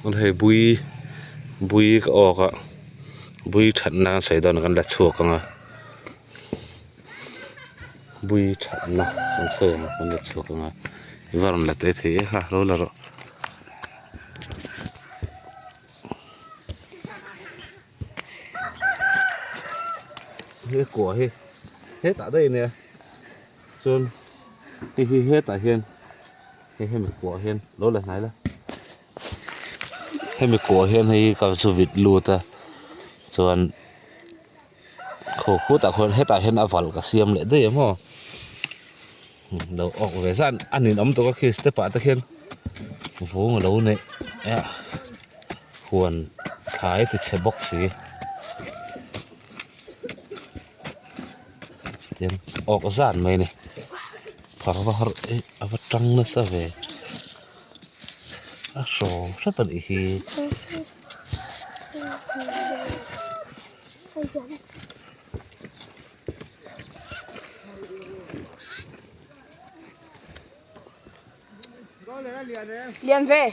Hei bui bui ka awk a bui thatna an sawi dawn kan la chhuak ang a bui thatna an sawi ang kan la chhuak ang a i va rawn la tel thei e kha lo la rawh. He kua hi hetah daih a nia chuan hei hi hetah hian hei hemi kuah hian lo la hnai la hemi kuah hian hei hi ka zu vit lut a chuan khaw khutah khuan hetah hian a valh ka siam leh daih a maw lo awk ve zan a ninawm tawh a khi step ah te khian vung a lo neih a huan thlai ti chhe bawk si tin awk zan mai a ni phar va har eh a va tang nasa ve a hraw hrep a nih hi. Lian ve.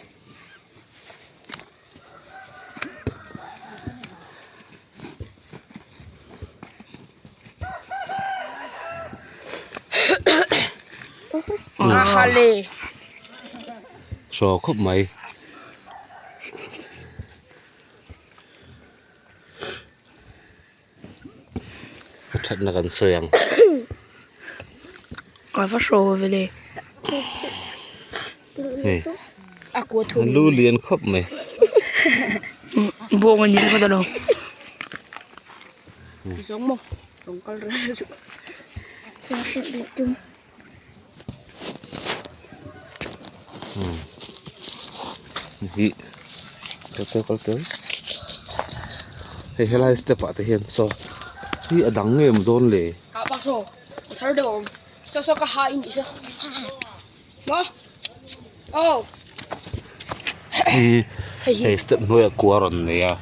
Ahale. Hraw khawp mai. A thatna kan sawi ang. A va hraw ve le. Hei. A kua thum. Lu lian khawp mai. Bawng a ni ka lo. Zawng maw. Rawng kal reng chu. Hi kal teu kal teu hei helai step ah te hian saw hi a dang nge maw dawn le. Ah pa saw a thar deuh a awm saw saw ka ha in tih saw maw aw hi hei step hnuaiah kua a rawn nei a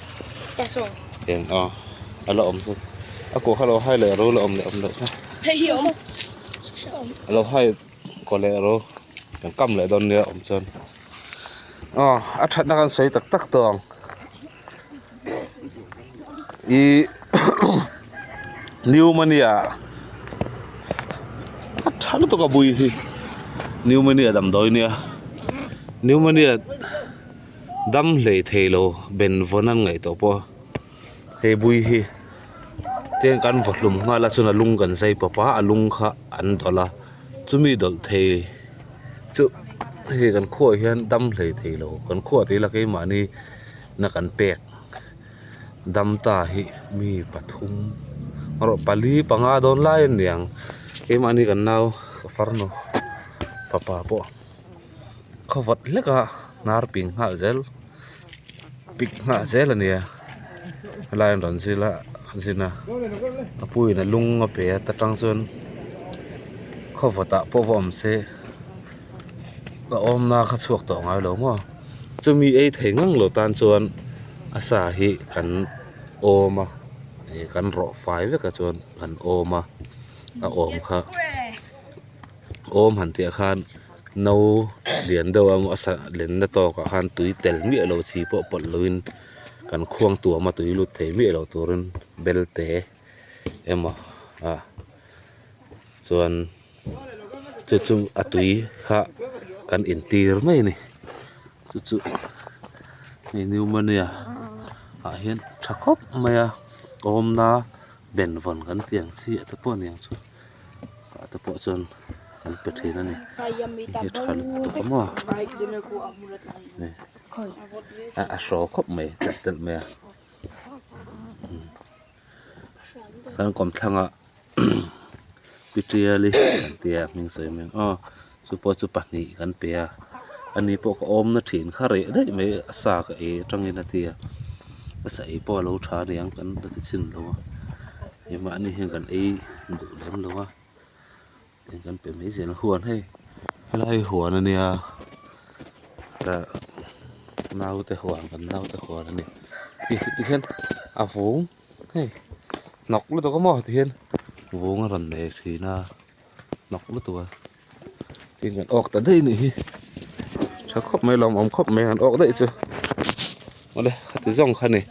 pa saw eng a a la awm chu a kua kha lo hai leh ro la awm leh awm loh kha hei hi a awm a lo hai kaw leh ro kan kam leh dawn nia awm chuan aw a thatna kan sawi tak tak tawh ang ihh pneumonia a tha lutuk a bui hi pneumonia damdawi nia pneumonia dam hlei thei lo ben vawn an ngaih tawh pawh a. Hei bui hi tiang kan vaw hlum nghal a chuan a lung kan zai pawp a a lung kha an dawlh a chumi dawlh thei chu hei kan khuaah hian dam hlei thei lo kan khuaah te ila keimahni na kan pek dam ta hi mi pathum erawh pali panga dawn lai a niang keimahni kan nau ka farnu fapa pawh khaw vawt hlek a hnar ping nghal zel. Pik nghah zel a nia helai an rawn zil a zin a a puiin a lung a pe a ta tang chuan khaw vawtah pawh va awm se a awmna kha chhuak tawh ngai lo maw chumi ei thei ngang lo tan chuan a sa hi kan awm a ih kan rawh fai vek a chuan kan awm a a awm kha. Awm han tih ah khan no lian deuh a a sa lenna tawk ah khan tui tel miah lo chi pawh pawlh lo in kan khuang tuam a tui lut thei miah lo turin bel te emaw ah chuan chu chu a tui kha kan intir mai a ni chu chu hei pneumonia ah hian tha khawp mai a awmna benvawn kan tih ang chi ah te pawh a ni ang chu. Ah te pawh chuan kan pe thin a ni hei tha lutuk a maw a hraw khawp mai telh telh mai a kan kawmthlangah pitiali an tia hming sawi mai ang aw chu pawh chu pahnih kan pe a ani pawh ka awmna thin kha reh daih mai a sa ka ei atangin a tia a sa ei pawh a lo tha aniang kan la ti chhin lo a. Keimahni hian kan ei duh lem lo a eng kan pe mai zel a huan hei helai hi huan a nia ah naute huan kan naute huan a ni tikhian a vung hei hnawk lutuk a maw tikhian vung a rawn nei thin a hnawk lutuk a tin kan awk ta daih a nih hi tha khawp mai lawmawm khawp mai an awk daih chu. Awle khati zawng kha ni.